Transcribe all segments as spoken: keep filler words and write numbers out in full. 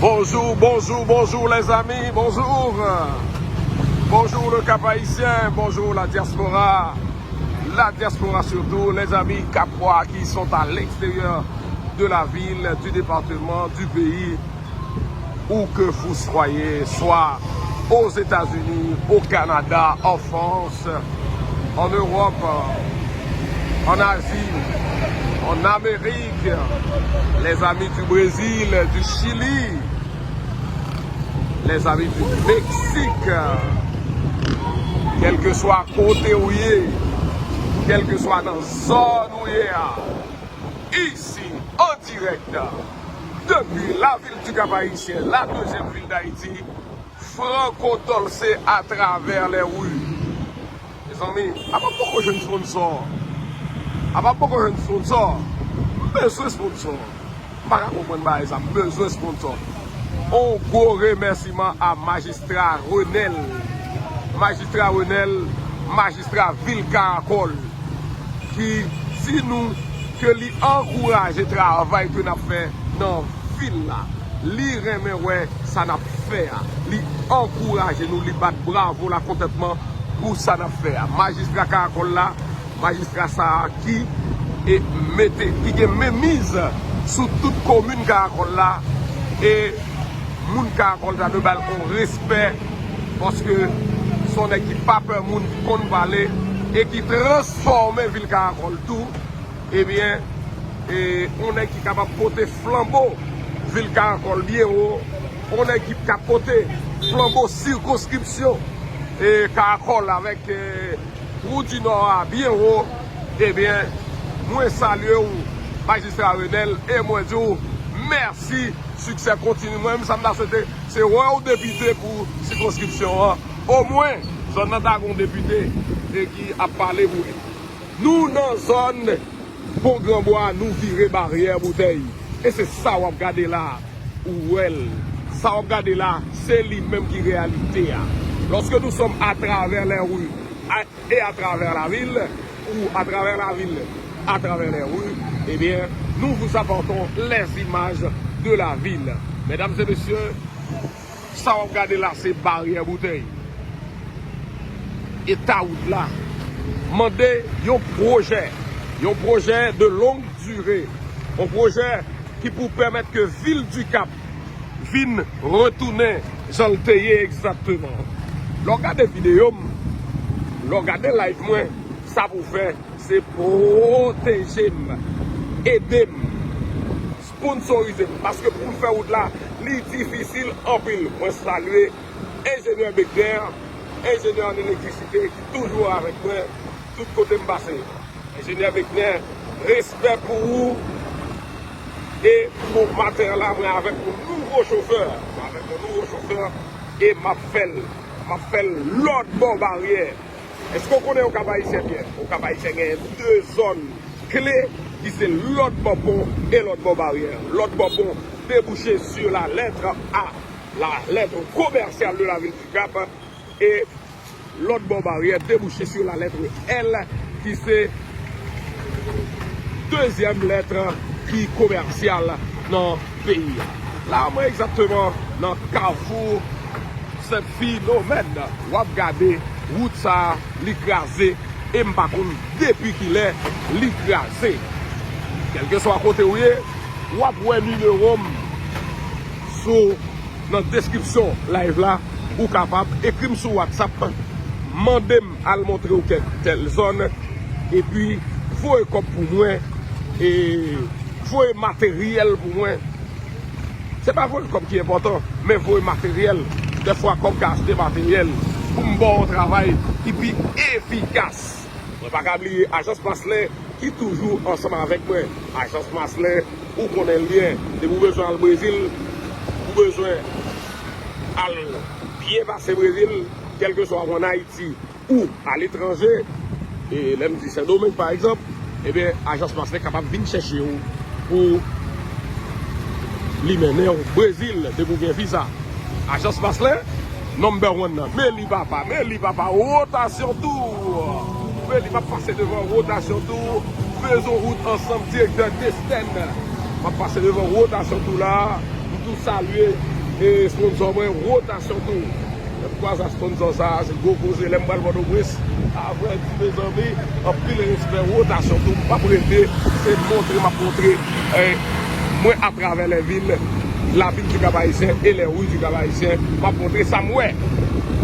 Bonjour, bonjour, bonjour les amis, bonjour. Bonjour le Cap Haïtien, bonjour la diaspora. La diaspora surtout, les amis capois qui sont à l'extérieur de la ville, du département, du pays, où que vous soyez, soit aux États-Unis, au Canada, en France, en Europe, en Asie, en Amérique, les amis du Brésil, du Chili, les amis du Mexique, kèlkeswa kote ou ye, kèlkeswa nan zòn ou ye a, ici, en direct, depuis la ville du Cap-Haïtien, la deuxième ville d'Haïti, Franco Dolce à travers les rues. Mezanmi, apa m poko jwenn sponsor? Apa m poko jwenn sponsor? M bezwen sponsor. M pa ka konprann bagay sa, m bezwen sponsor. On gwo remèsiman a Majistra Renel. Majistra Renel, Majistra vil Karakòl, ki di nou ke li ankouraje travay ke n ap fè nan vil la. Li renmen wè sa n ap fè a. Li ankouraje nou, li bat bravo lakontantman pou sa n ap fè a. Majistra Karakòl la, majistra sa a ki e mete, ki gen menmiz sou tout komin Karakòl la, e moun Karakòl ta dwe ba l yon respè, paske se yon nèg ki pa pè moun, ki konn pale, e ki transfòme vil Karakòl tou, ebyen, e yon nèg ki kapab pote flanbo vil Karakòl byen wo, yon nèg ki ka pote flanbo sikonskripsyon e Karakòl avèk e Wout di Nò a byen wo, ebyen, mwen salye w, Majistra Renel, e mwen di w mèsi, siksè kontini. Mwen menm sa m ta swete, se wè w depite pou sikonskripsyon an. Omwen, zòn nan ta gen yon depite e ki ap pale pou li. Nou nan zòn Pon Granbwa, nou vire baryè Boutèy. E se sa w ap gade la, ou wè l. Sa w ap gade la, se li menm ki reyalite a. Lorsque nous sommes à travers les rues, à et à travers la ville, ou à travers la ville, à travers les rues, eh bien, nous vous apportons les images de la ville. Mesdames et messieurs, sa w ap gade la, se baryè Boutèy. Eta wout la mande yon pwojè, yon pwojè de longue durée, yon pwojè ki pou pèmèt ke vil du Cap vin retounen jan l te ye egzakteman. Lè w gade videyo m, lè w gade live mwen, sa pou fè, se pwoteje m, ede m, sponsorize m. Paske pou m fè wout la, li difisil anpil. Mwen salye enjenyè Beckner, enjenyè an elektrisite ki toujou avèk mwen tout kote m pase. Enjenyè Beckner, respè pou ou. E pou maten an la, mwen avèk yon nouvo chofè. Mwen avèk yon nouvo chofè e m ap fè l. M ap fè l lòt bò baryè. Èske w konnen Okap Ayisyen byen? Okap Ayisyen genyen de zòn kle ki se lòt bò pon e lòt bò baryè. Lòt bò pon debouche sur la lettre A, la lettre commerciale de la ville du Cap, e lòt bò baryè debouche sur la lettre L, ki se dezyèm lèt ki komèsyal nan peyi a. La, mwen egzakteman nan kafou Sent Finomèn. W ap gade wout sa a, li kraze, e m pa konn depi kilè li kraze. Kèlkeswa kote w ye, w ap wè nimewo m sou, nan deskripsyon live la. Ou kapab ekri m sou WhatsApp, mande m al montre w kèk tèl zòn, epi voye kòb pou mwen, e voye materyèl pou mwen. Se pa voye kòb ki enpòtan, men voye materyèl. Dèfwa, kòb ka achte materyèl pou m ba w yon travay ki pi efikas. Mwen pa ka bliye Ajans Maslin ki toujou ansanm avèk mwen. Ajans Maslin, ou konnen l byen. Depi w bezwen al Brezil, ou bezwen al byen pase Brezil, kèlkeswa w ann Ayiti ou aletranje, e lè m di Sendomeng, pa egzanp, ebyen, Ajans Maslin kapab vin chèche w pou li mennen w Brezil, depi w gen viza. Ajans Maslin, number one nan. Men li, papa, men li, papa, wotasyon tou. Men li, m ap pase devan wotasyon tou. Faisons route ensemble, direktè Desten. M ap pase devan wotasyon tou la. M tou salye E sponsò mwen, Rotasyon Tour. Lè m kwaze ak sponsò sa a, se gwo koze. Lè m pral Pòtoprens, a vrè di, mezanmi, anpil respè, Rotasyon Tour. M p ap rete, se montre m ap montre, eh, mwen, à travers les villes, la ville du Cap-Haïtien et les rues du Cap-Haïtien, m ap montre sa m wè.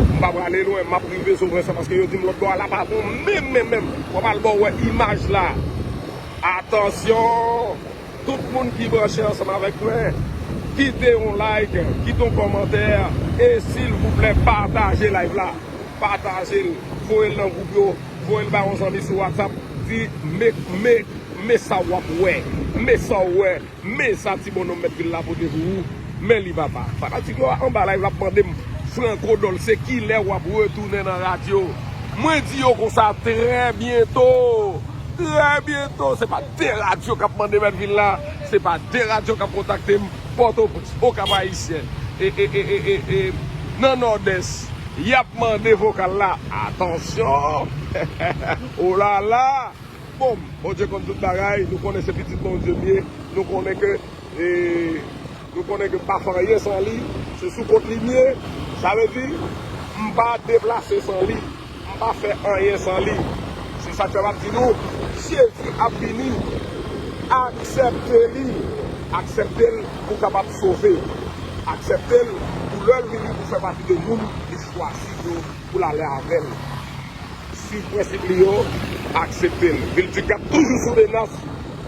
M pa prale lwen, m ap rive sou Pwens la, paske yo di m lòt bò a la pa bon menm, menm, menm. W ap al bò, w wè imaj la. Atansyon! Tout moun ki branche ansanm avèk mwen, kite yon like, kite yon kòmantè, e silvouplè, pataje live la. Pataje l, voye l nan gwoup yo, voye l ba yon zanmi sou WhatsApp, di, men, men, men sa w ap wè, men sa w wè, men sa ti bonnonm mèt vil la pote pou ou, men li papa. Fanatik yo anba live la ap mande m, Franco Dolce, kilè w ap retounen nan radyo? Mwen di yo konsa, trè byento! Trè byento, se pa de radyo k ap mande mèt vil la, se pa de radyo k ap kontakte m, Pòtoprens, Okap Ayisyen, e, e, e, e, e, e, nan Nòdès, y ap mande vokal la. Atansyon! Olala! Bon, Bondye konn tout bagay, nou konnen se pitit Bondye m ye, nou konnen ke, e, nou konnen ke m pa fè anyen san li, se sou kont li m ye, sa vle di, m pa deplase san li. M pa fè anyen san li. Se sa k fè m ap di nou, Jezi ap vini. Aksepte li. Aksepte l pou w kapab sove. Aksepte l pou lè l vini pou fè pati de moun li chwazi yo pou l ale avè l. Swiv prensip li yo, aksepte l. Vil di Kap toujou sou menas.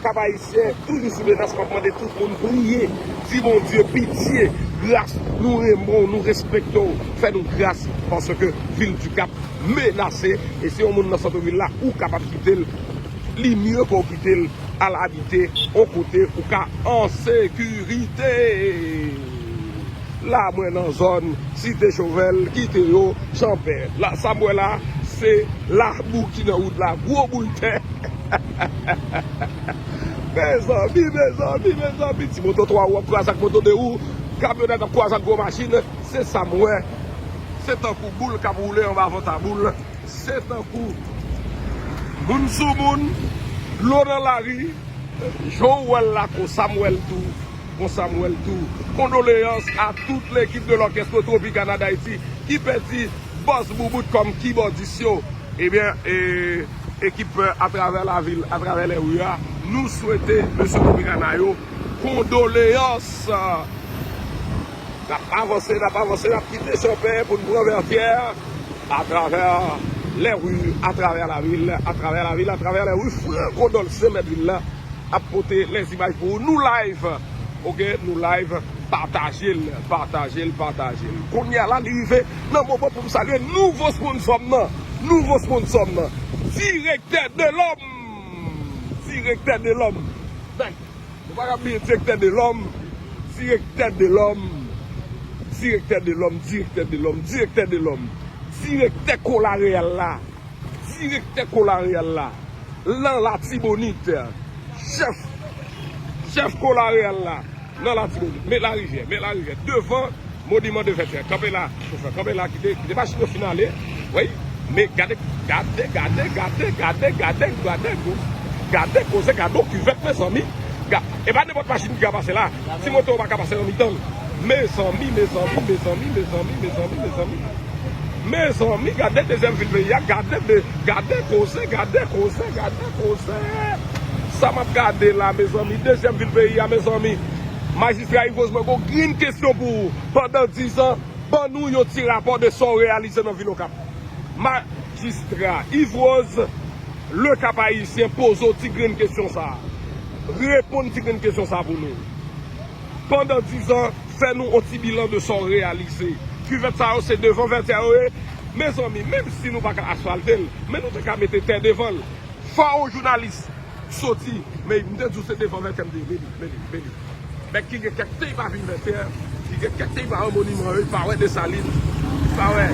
Kap Ayisyen toujou sou menas, m ap mande tout moun priye, di Bondye pitye, gras, nou renmen w, nou respekte w, fè nou gras, paske vil di Kap menase, e se yon moun nan sant vil la, ou kapab kite l, li mye ke w kite l al abite yon kote ou ka an sekirite. La, mwen nan zòn Site Chovèl, kite yo, Chanpè. La, sa m wè la, se labou ki nan wout la, gwo boul tè. Mezanmi, mezanmi, mezanmi, ti moto twa wou ap kwaze ak moto de wou, kamyonèt ap kwaze ak gwo machin, se sa m wè. Se tankou boul k ap woule anba vantaboul. Se tankou moun sou moun, dlo nan lari, jan w wè l la, konsa m wè l tou, konsa m wè l tou. Condoléances à toute l'équipe de l'orchestre Tropicana d'Haïti ki pèdi Bòs Boubout kòm kibòdis yo. Ebyen, e, ekip, euh, À travers la ville, à travers les rues a, nou swete mesye Tropicana yo kondoléances. N ap avanse, n ap avanse, n ap kite Chanpè pou n pran Vètyè. À travers les rues, à travers la ville, à travers la ville, à travers les rues, Franco Dolce, mèt vil la, ap pote les images pou ou. Nou live, ok, nou live, pataje l, pataje l, pataje l. Kounye a la, li rive nan moman pou m salye nouvo sponsò m nan, nouvo sponsò m nan, Directeur de l'homme, Directeur de l'homme. Nou pa ka bliye Direktè de lòm, Direktè de lòm, Direktè de lòm, Direktè de lòm, Direktè de lòm, Direktè Kola Reyal la, Direktè Kola Reyal la, nan Latibonit, chèf, chèf Kola Reyal la, nan Latibonit, men Larivyè, men Larivyè, devan Moniman de Vètyè, kanpe la, chofè, kanpe la, kite, kite machin yo fin ale. Wi, men gade, gade, gade, gade, gade, gade, gade, gade, gade koze, gade yon kivèt, mezanmi. Ga-, e pa nenpòt machin ki ka pase la. Ti moto pa ka pase nan mitan l. Mezanmi, mezanmi, mezanmi, mezanmi, mezanmi, mezanmi. Mezanmi, gade dezyèm vil peyi a, gade de, gade koze, gade koze, gade koze. Sa m ap gade la, mezanmi, dezyèm vil peyi a, mezanmi. Majistra Yves Rose, mwen gon grenn kesyon pou ou. Pandan diz an, ban nou yon ti rapò de sa w reyalize nan vil Okap. Majistra Yves Rose, Le Cap Haïtien poze w ti grenn kesyon sa a. Reponn ti grenn kesyon sa a pou nou. Pandan diz an, fè nou yon ti bilan de sa w reyalize. Kivèt sa yo se devan Vètyè yo ye. Mezanmi, menm si nou pa ka asfalte l, men nou te ka mete tè devan l. Fò yon jounalis soti, men m te di w se devan Vètyè m te ye, men li, men li, men li. Bèk ki gen kèk te pa vin Vètyè, ki gen kèk te pa wè moniman yo, li pa wè Desalin, li pa wè,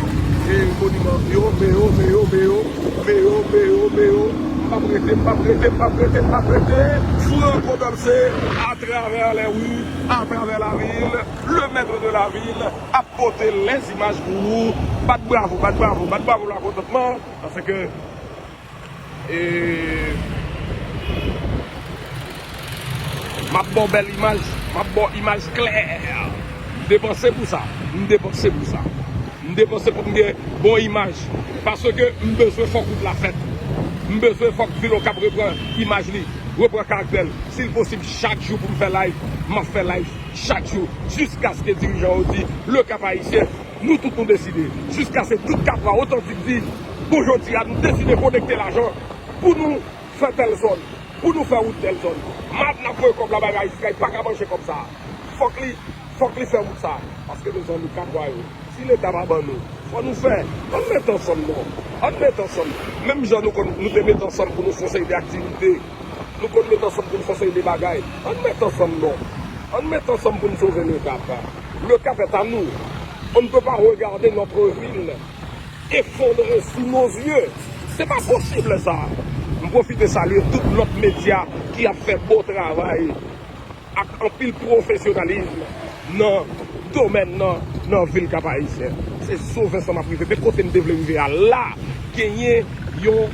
e, moniman yo, men yo, men yo, men yo, men yo, men yo, men yo. M p ap rete, m p ap rete, m p ap rete, m p ap rete. Franco Dolce, à travers les rues, à travers la ville, le maître de la ville, ap pote les images pou ou. Bat bravo, bat bravo, bat bravo la kontantman, paske E m ap ba w bèl imaj, m ap ba w imaj klè. Depanse pou sa. M depanse pou sa. M depanse pou m gen bon imaj. Paske m bezwen fòk wout la fèt. M bezwen fòk vil Okap repran imaj li, repran karaktè l. Si l posib, chak jou pou m fè live, m ap fè live chak jou. Jiskaske dirijan yo di, le Cap Haïtien, nou tout nou deside. Jiskaske tout Kapwa otantik di, bon, jodi a, nou deside konekte lajan pou nou fè tèl zòn, pou nou fè wout tèl zòn. Mad n ap voye kòb la bay majistra, li pa ka manje kòb sa a. Fòk li, fòk li fè wout sa a. Paske mezanmi, Kapwa yo, si Leta pa ban nou, fò nou fè. Ann met ansanm non. Ann met ansanm. Menm jan nou konn, nou te met ansanm pou nou fè yon seri de aktivite. Nou konn met ansanm pou nou fè yon seri de bagay. Ann met ansanm non. Ann met ansanm pou nou sove Le Cap. Le Cap est à nous. On ne peut pas regarder notre ville effondrée sous nos yeux. Se pa posib sa. M pwofite salye tout lòt medya ki ap fè bon travay ak anpil pwofesyonalism nan domèn nan, nan vil Cap Haïtien. Se sou Vensan m ap rive. Men kote m te vle rive a la, genyen yon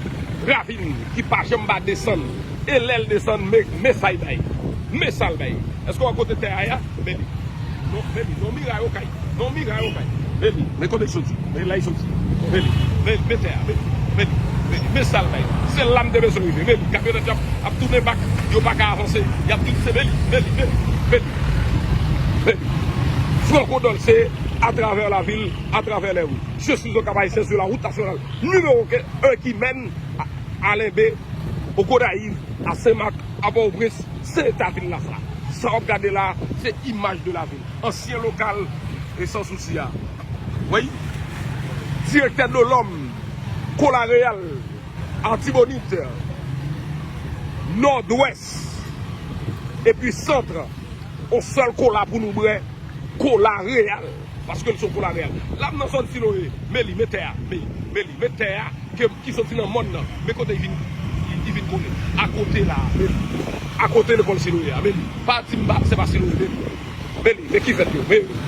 ravin ki pa janm pa desann. E lè l desann, men, men sa y bay. Men sa l bay. Èske w wè kote tè a ye a? Men li. Non, men li. Non, miray okay. Non, miray okay. Men li. Men kote l soti. Men la l soti. Men li. Men, men tè a. Men li. Men li. Men li. Men sa l bay. Se la m te bezwen rive. Men li. Kamyonèt yo ap, ap tounen bak. Yo pa ka avanse. Y ap tout se men li. Men li. Men li. Men li. Men li. Franco Dolce, à travers la ville, à travers les rues. Je suis au Cap Haïtien sur la route nationale numéro un qui mène à, à Lenbe, au Gonayiv, à Senmak, a Pòtoprens, se eta vil la sa. Sa w ap gade la, se imaj de la vil. Ansyen lokal e San Sousi a. Wi. Direktè Dolòm, Kola Reyal, Atibonit, Nòdwès, epi Sant. On sèl kola pou nou bwè, kola Reyal. Paske l se yon kola Reyal. La m nan zòn Siloe, men li, men tè a, men, men li, men tè a, ke, ki soti nan mòn nan, men kote li vin, li, li vin kole. Akote la, men li. Akote lekòl Siloe a, men li. Pa di m pa, se pa Siloe, men li. Men li, men ki fèt yo, men li.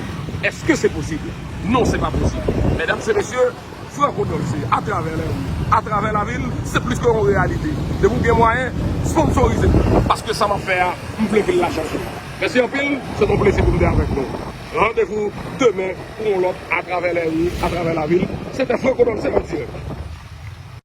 Èske se posib? Non, se pa posib. Medam e mesye, Franco Dolce, à travers les rues, à travers la ville, se plis ke yon reyalite. Depi w gen mwayen, sponsorize m. Paske sa m ap fè a, m vle vil la chanje. Mèsi anpil, se yon plezi pou m te avèk nou. Randevou demen pou yon lòt à travers les rues, à travers la ville. Se te Franco Dolce an dirèk.